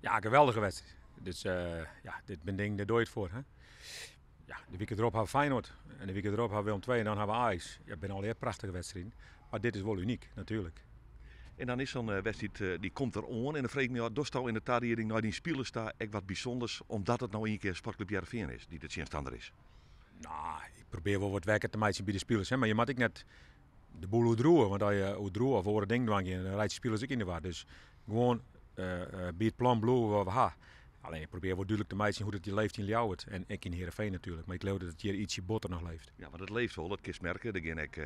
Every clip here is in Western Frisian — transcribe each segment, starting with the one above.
Ja, geweldige wedstriid. Dus ja, dit binne dingen, dêr dogge je it foar. Hè? Ja, de wike derop ha we Feyenoord en de wike derop ha we Willem II en dan ha we Ajax. Ja, it binne allegear prachtige wedstriden. Mar dit is wol unyk, natuerlik. En dan is sa'n wedstriid, dy komt der oan. En dan freegje ik my ôf, dochsto yn de tarieding nei dyn spilers ta ek wat bysûnders, omdat it no ien kear Sportclub Hearrenfean is dy't de tsjinstanner is? No, ik probearje wol wat wekker te meitsjen by de spilers, hè, mar je moatte ek net de boel oerdriuwe. Want as je oerdriuwe of oare dingen dwaan gean, dan reitsje spilers ek yn de war. Dus gewoan by it plan bliuwe wat we ha. Allinne ik probearje wol dúdlik te meitsjen hoe't it hjir leeft yn Ljouwert en ek yn Heerenveen natuerlik. Mar ik leau dat it hjir ietsje botter noch leeft. Ja, want it leeft wol, dat kinst merke. Der gean ek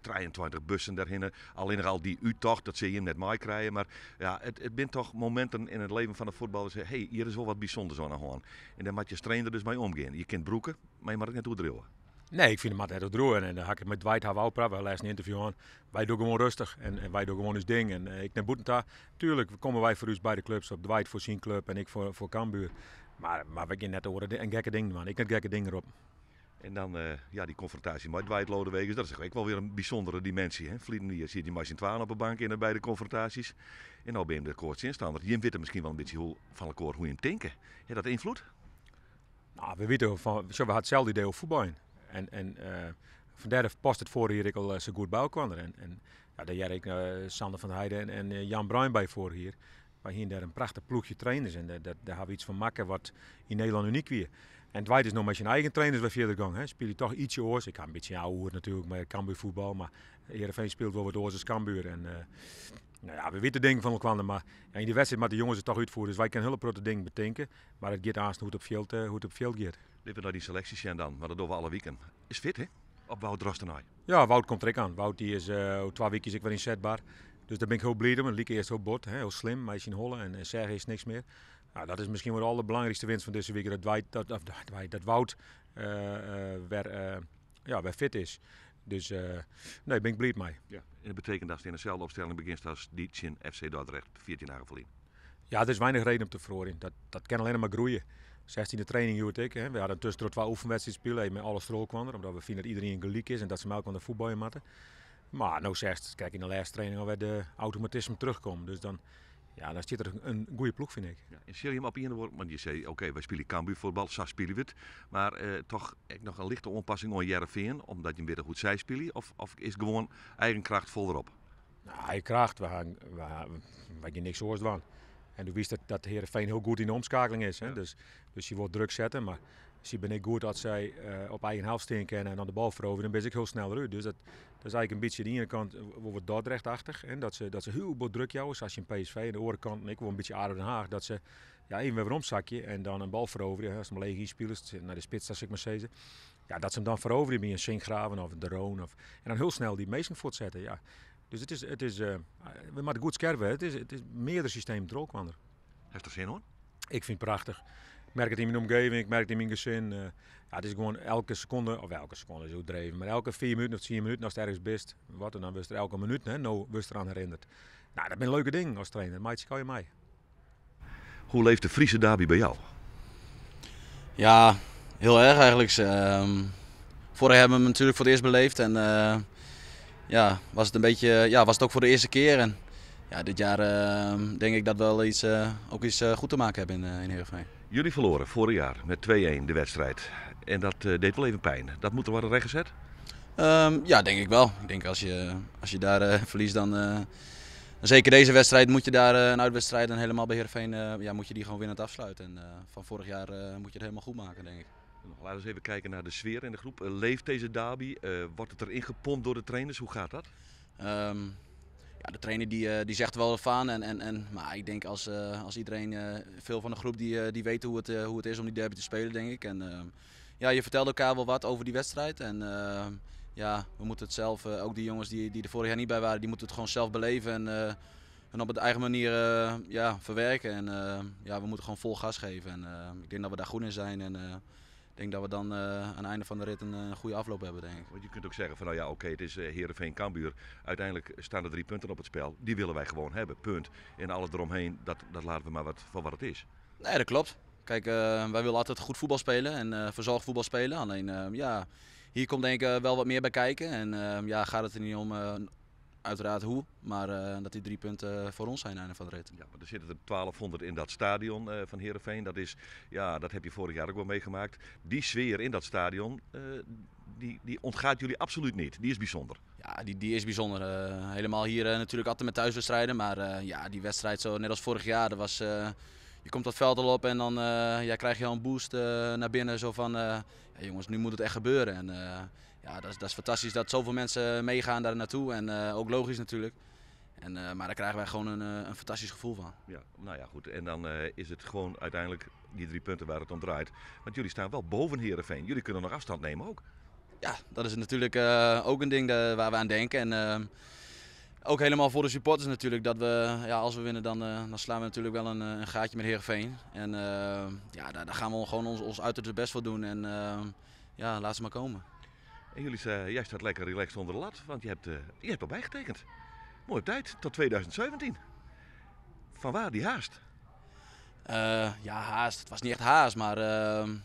23 bussen dêrhinne. Allinnich al dy úttocht, dat sil jim net meikrije. Mar ja, it binne toch mominten yn it leven fan de fuotballers. Hé, hjir is wol wat bysûnders oan de hân. En dêr moat je as trainer dus mei omgean. Je kinne it brûke, mar je moatte it net oerdriuwe. Nee, ik fyn it moat net oerdriuwe. En dan ha ik it mei Dwight ha we ôfpraat. We ha lêsten in ynterview hân. Wy dogge gewoan rêstich en wy dogge gewoan ús ding. En ek nei bûten ta. Tuerlik komme wy foar ús beide klups op. Dwight foar syn klup en ik foar Cambuur. Mar wy gean net oare en gekke dingen dwaan. Ek net gekke dingen roppen. En dan ja, dy konfrontaasje mei Dwight Lodeweges, dat is ek wol wer in bysûndere diminsje. Hè? Ferleden jier siet hy mei syn twaen op 'e bank yn de beide konfrontaasjes. En no binne jim elkoar tsjinstanner. Jim witte miskien wol in bytsje hoe, fan elkoar hoe jim tinke. Hat dat ynfloed? Nou, we witte fan, sjoch, we ha itselde idee oer fuotbaljen. En fandêr past it foarich jier ek al sa goed by elkoar. En ja, dêr hearre ek Sander van der Heijden en Jan Bruin by foarich jier. Wy hiene dêr in prachtich ploechje trainers en dêr ha we iets fan makke wat yn Nederlân unyk wie. En Dwight is no mei syn eigen trainers wer fierder gong. Hè. Spylje toch ietsje oars. Ik ha in bytsje ouwe natuerlik mei Cambuur fuotbal, mar Heerenveen spilet wol wat oars as Cambuur. En, nou ja, we witte dingen fan elkoar, mar ja, yn dy wedstriid moatte de jonges it toch útfiere. Dus wy kinne hiele protte dingen betinke, mar it giet aanst hoe't it op fjild, hoe't it op fjild giet. Litte we nei dy seleksje sjen dan, want dat dogge we alle wiken. Is fit, hè? Op Wout Drost nei. Ja, Wout komt der ek oan. Wout dy is oer 2 wykjes ek wer ynsetber. Dus dêr bin ik hiel bliid om. It like earst hiel bot, hè, hiel slim mei syn holle en seach earst niks mear. Nou, dat is miskien wol de alderbelangrykste winst fan dizze wike, dat Dwight, dat, of, Dwight, dat Wout wer, ja, wer fit is. Dus nee, bin ik bliid mei. Ja, en dat betekent datst yn deselde opstelling begjinst as dy tsjin FC Dordrecht 14 dagen ferlyn. Ja, der is weinich reden om te feroarjen. Dat kin allinne mar groeie. 16e training hjoed ek. Hè. We hadden tuskentroch 2 oefenwedstriden spile, even mei alle stroalkwander, omdat we fine dat iedereen gelyk is en dat se mei elkoar de fuotbaljen moatte. Mar no sechst, kijk yn de lêste training alwer de automatismen terugkomen. Dus dan, ja, dan stiet der in goede ploech, fyn ik. Ja, en sil je him op ien oar, want je sei, oké, wy spylje Cambuur fuotbal, sa spylje we it. Mar toch ek noch in lichte oanpassing oan Hearrenfean, omdat je witte hoe't sy spylje, of is it gewoan eigen kracht fol derop? Nou, eigen kracht, wy gean niks oars dwaan. En do witst dat Hearrenfean hiel goed yn de omskakeling is. Hè? Dus sy wol druk sette, mar sy binne ek goed as sy op eigen helft stean kinne en dan de bal feroverje, dan binne se ek hiel snel derút. Dus dat is eigentlik in bytsje de iene kant wol wat Dordrecht-achtich, hè? Dat se hiel bot druk jouwe, sa as tsjin PSV. En de oare kant ek wol in bytsje ADO Den Haag, dat se, ja, even wer weromsakje en dan in bal feroverje, hè? As se leech ynspilest, nei de spits, sa sil ik mar sizze. Ja, dat se him dan feroverje by in Sinkgraven of in De Roon. Of, en dan hiel snel dy minsken fuortsette. Ja. Dus it is, it is, we moatte goed skerp wêze. It is meardere systemen trochkoander. Hast der sin oan? Ik fyn it prachtich. Ik merk it yn myn omgeving, ik merk it yn myn gesin. Ja, it is gewoan elke sekonde, of elke sekonde is oerdreven, mar elke 5 minuten of 10 minuten ast ergens bist, wat, en dan wurdst der elke minuut, hè, no wurdst der oan herinnerd. Nou, dat binne leuke dingen as trainer, meitsje ik allegear mei. Hoe leeft de Friese derby by jou? Ja, heel erg eigenlijk. Vorig jaar hebben we hem natuurlijk voor het eerst beleefd. En ja, was het een beetje, ja, was het ook voor de eerste keer. En ja, dit jaar denk ik dat we wel ook iets goed te maken hebben in Heerenveen. Jullie verloren vorig jaar met 2-1 de wedstrijd. En dat deed wel even pijn. Dat moet er worden rechtgezet? Ja, denk ik wel. Ik denk als je daar verliest, dan zeker deze wedstrijd moet je daar een uitwedstrijd en helemaal bij Heerenveen ja, moet je die gewoon winnend afsluiten. En van vorig jaar moet je het helemaal goed maken, denk ik. Laten we eens even kijken naar de sfeer in de groep. Leeft deze derby? Wordt het erin gepompt door de trainers? Hoe gaat dat? Ja, de trainer die zegt er wel van. Maar ik denk als iedereen, veel van de groep die weet hoe het is om die derby te spelen, denk ik. En ja, je vertelt elkaar wel wat over die wedstrijd. En ja, we moeten het zelf, ook die jongens die er vorig jaar niet bij waren, die moeten het gewoon zelf beleven en op de eigen manier ja, verwerken. En ja, we moeten gewoon vol gas geven. En ik denk dat we daar goed in zijn. En ik denk dat we dan aan het einde van de rit een goede afloop hebben, denk ik. Want je kunt ook zeggen van, nou ja, oké, het is Heerenveen Cambuur. Uiteindelijk staan er 3 punten op het spel. Die willen wij gewoon hebben, punt. En alles eromheen, dat laten we maar wat voor wat het is. Nee, dat klopt. Wij willen altijd goed voetbal spelen en verzorgd voetbal spelen. Alleen ja, hier komt denk ik wel wat meer bij kijken. En ja, gaat het er niet om Uiteraard hoe, maar dat die 3 punten voor ons zijn aan het einde van de rit. Ja, maar er zitten er 1200 in dat stadion van Heerenveen. Dat is, ja, dat heb je vorig jaar ook wel meegemaakt. Die sfeer in dat stadion, die ontgaat jullie absoluut niet. Die is bijzonder. Ja, die is bijzonder. Helemaal hier natuurlijk altijd met thuiswedstrijden. Maar ja, die wedstrijd, zo, net als vorig jaar, dat was, je komt dat veld al op en dan ja, krijg je al een boost naar binnen. Zo van, ja, jongens, nu moet het echt gebeuren. En ja, dat is fantastisch dat zoveel mensen meegaan daar naartoe. En ook logisch natuurlijk. En, maar daar krijgen wij gewoon een fantastisch gevoel van. Ja, nou ja, goed. En dan is het gewoon uiteindelijk die 3 punten waar het om draait. Want jullie staan wel boven Heerenveen. Jullie kunnen nog afstand nemen ook. Ja, dat is natuurlijk ook een ding waar we aan denken. En ook helemaal voor de supporters natuurlijk. Dat we, ja, als we winnen, dan slaan we natuurlijk wel een gaatje met Heerenveen. En ja, daar gaan we gewoon ons uiterste best voor doen. En ja, laat ze maar komen. En jij staat lekker relaxed onder de lat, want je hebt al bijgetekend. Mooie tijd, tot 2017. Vanwaar die haast? Ja, haast. Het was niet echt haast, maar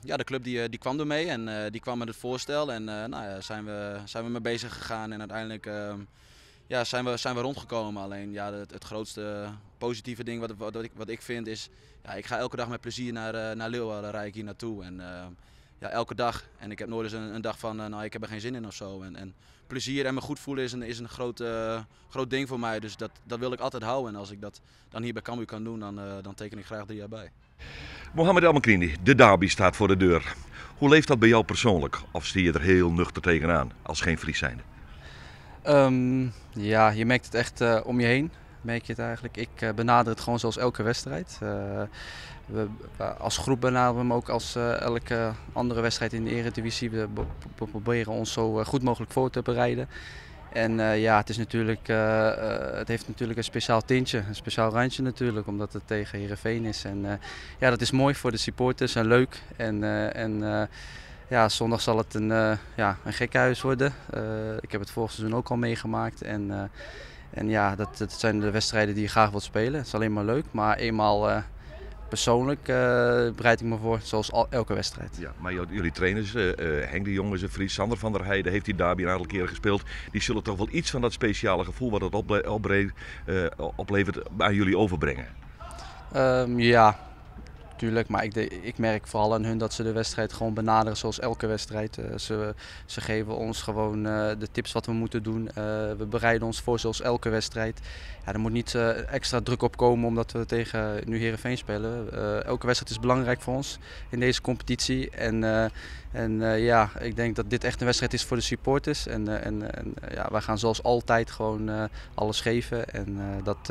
ja, de club die kwam ermee en die kwam met het voorstel. En nou ja, zijn we mee bezig gegaan en uiteindelijk ja, zijn we rondgekomen. Alleen ja, het grootste positieve ding wat ik vind is, ja, ik ga elke dag met plezier naar Leeuwarden, rijd ik hier naartoe. En ja, elke dag. En ik heb nooit eens een dag van, nou, ik heb er geen zin in of zo. En plezier en me goed voelen is een groot ding voor mij. Dus dat wil ik altijd houden. En als ik dat dan hier bij Cambuur kan doen, dan teken ik graag 3 jaar bij. Mohamed El Makrini, de derby staat voor de deur. Hoe leeft dat bij jou persoonlijk? Of zie je er heel nuchter tegenaan als geen Fries zijnde? Ja, je merkt het echt om je heen. Merk je het eigenlijk. Ik benader het gewoon zoals elke wedstrijd. We als groep benaderen we hem ook als elke andere wedstrijd in de Eredivisie. We proberen ons zo goed mogelijk voor te bereiden. En ja, het is natuurlijk, het heeft natuurlijk een speciaal tintje, een speciaal randje natuurlijk, omdat het tegen Heerenveen is. En ja, dat is mooi voor de supporters en leuk. En ja, zondag zal het ja, een gekkenhuis worden. Ik heb het vorig seizoen ook al meegemaakt. En ja, dat zijn de wedstrijden die je graag wilt spelen. Het is alleen maar leuk, maar eenmaal persoonlijk bereid ik me voor, zoals elke wedstrijd. Ja, maar jullie trainers, Henk de Jong is een Fries, Sander van der Heijden heeft die derby een aantal keren gespeeld. Die zullen toch wel iets van dat speciale gevoel wat het oplevert aan jullie overbrengen? Ja, tuurlijk. Maar ik merk vooral aan hun dat ze de wedstrijd gewoon benaderen zoals elke wedstrijd. Ze geven ons gewoon de tips wat we moeten doen. We bereiden ons voor zoals elke wedstrijd. Ja, er moet niet extra druk op komen omdat we tegen nu Heerenveen spelen. Elke wedstrijd is belangrijk voor ons in deze competitie. En ja, ik denk dat dit echt een wedstrijd is voor de supporters. En ja, wij gaan zoals altijd gewoon alles geven. En dat,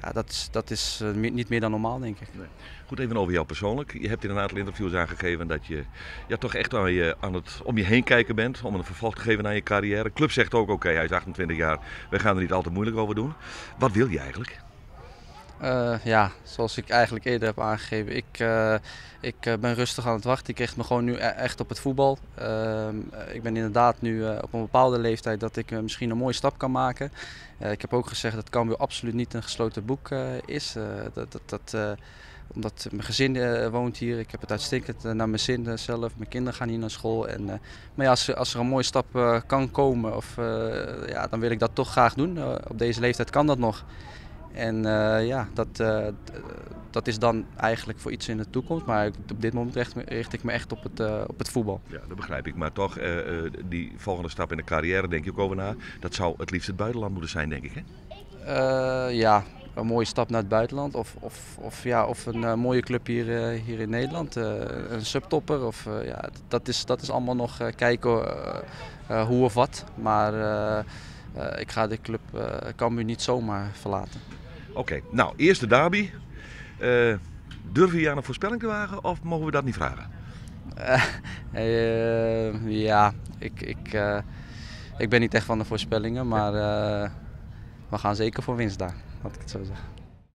ja, dat is niet meer dan normaal, denk ik. Nee. Goed, even over jou persoonlijk. Je hebt in een aantal interviews aangegeven dat je, ja, toch echt aan het om je heen kijken bent. Om een vervolg te geven aan je carrière. De club zegt ook, oké, hij is 28 jaar. We gaan er niet al te moeilijk over doen. Wat wil je eigenlijk? Ja, zoals ik eigenlijk eerder heb aangegeven. Ik ben rustig aan het wachten. Ik richt me gewoon nu echt op het voetbal. Ik ben inderdaad nu op een bepaalde leeftijd dat ik misschien een mooie stap kan maken. Ik heb ook gezegd dat Cambuur absoluut niet een gesloten boek is. Omdat mijn gezin woont hier. Ik heb het uitstekend naar mijn zin zelf. Mijn kinderen gaan hier naar school. Maar ja, als er een mooie stap kan komen, ja, dan wil ik dat toch graag doen. Op deze leeftijd kan dat nog. En ja, dat is dan eigenlijk voor iets in de toekomst. Maar op dit moment richt ik me echt op het voetbal. Ja, dat begrijp ik. Maar toch, die volgende stap in de carrière, denk je ook over na. Dat zou het liefst het buitenland moeten zijn, denk ik, hè? Ja, een mooie stap naar het buitenland. Of een mooie club hier in Nederland. Een subtopper. Of, ja, dat is allemaal nog kijken hoe of wat. Maar ik ga de club Cambuur niet zomaar verlaten. Oké, nou, eerste derby. Durf je aan een voorspelling te wagen of mogen we dat niet vragen? Ja, ik ben niet echt van de voorspellingen, maar we gaan zeker voor winst daar, laat ik het zo zeggen.